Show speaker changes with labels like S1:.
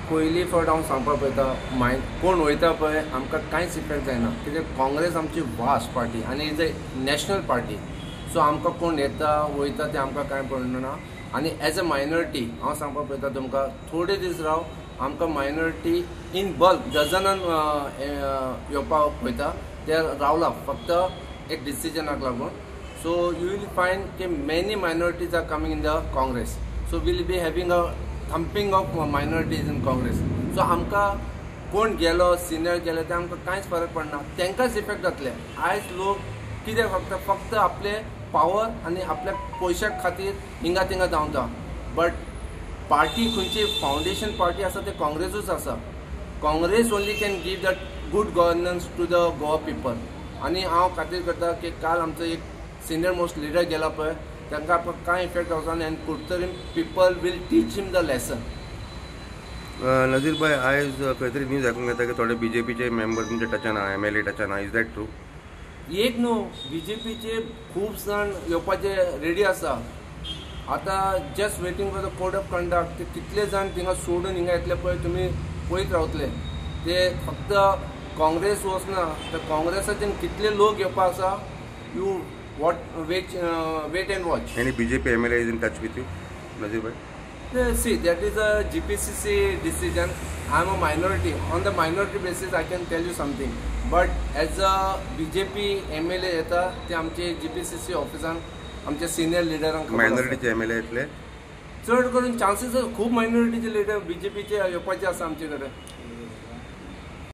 S1: पयली फावट हांव सांगपाक पळयता, कोण वयता पळय आमकां कांयच इफेक्ट जायना, कित्याक काँग्रेस आमची वास्ट पार्टी आनी is a national party. So आमकां कोण येता वयता तें आमकां कांय पडना. आनी एज अ मायनॉरिटी हांव सांगपाक पळयता तुमकां, थोडे दीस राव, आमकां मायनॉरिटी इन बल्क डझनान येवपाक पळयता, ते रावला फक्त एक डिसिजनाक लागून. सो you will find की many minorities are coming in the Congress. So we'll be having a thumping of minorities in Congress. So आमकां कोण गेलो सिनियर गेलो ते आमकां कांयच फरक पडना, तांकांच इफेक्ट जातले. आयज लोक कितें फक्त फक्त आपले पावर आनी आपल्या पयशा खातीर हिंगा थिंगा धांवता. बट पार्टी खंयची फावंडेशन पार्टी आसा ते काँग्रेसूच आसा. Congress only can give the good governance to the Goa people. आनी हांव खातीर करता की काल आमचो एक सिनियर मोस्ट लिडर गेला पळय, तांकां कांय इफेक्ट जावचो ना आनी Curtorim people will teach him the lesson.
S2: Nazir भाई, आयज खंय तरी न्यूज आयकूंक येता की थोडे बीजेपीचे मेंबर तुमच्या टचान आहा, एमएलए टचान आहा, is that true?
S1: एक न्हू, बीजेपीचे खूब जाण येवपाचे रेडी आसा. आतां just waiting for the code of conduct. ते कितले जाण थिंगा सोडून हिंगा येतले पळय तुमी पळयत रावतले. ते फक्त काँग्रेस वचना तर काँग्रेसाच्यान कितले लोक येवपा आसा, you what wait wait and watch.
S2: Any BJP MLA is in touch with you, Nazir भाई?
S1: See, that is a GPCC decision. I am a minority. On the minority basis, I can tell you something. But as a BJP MLA येता ते आमचे GPCC ऑफिसान आमचे senior लिडरांक.
S2: मायनॉरिटीचे MLA येतले
S1: चड करून chances खूब मायनॉरिटीचे लिडर बीजेपीचे येवपाचे आसा आमचे कडेन.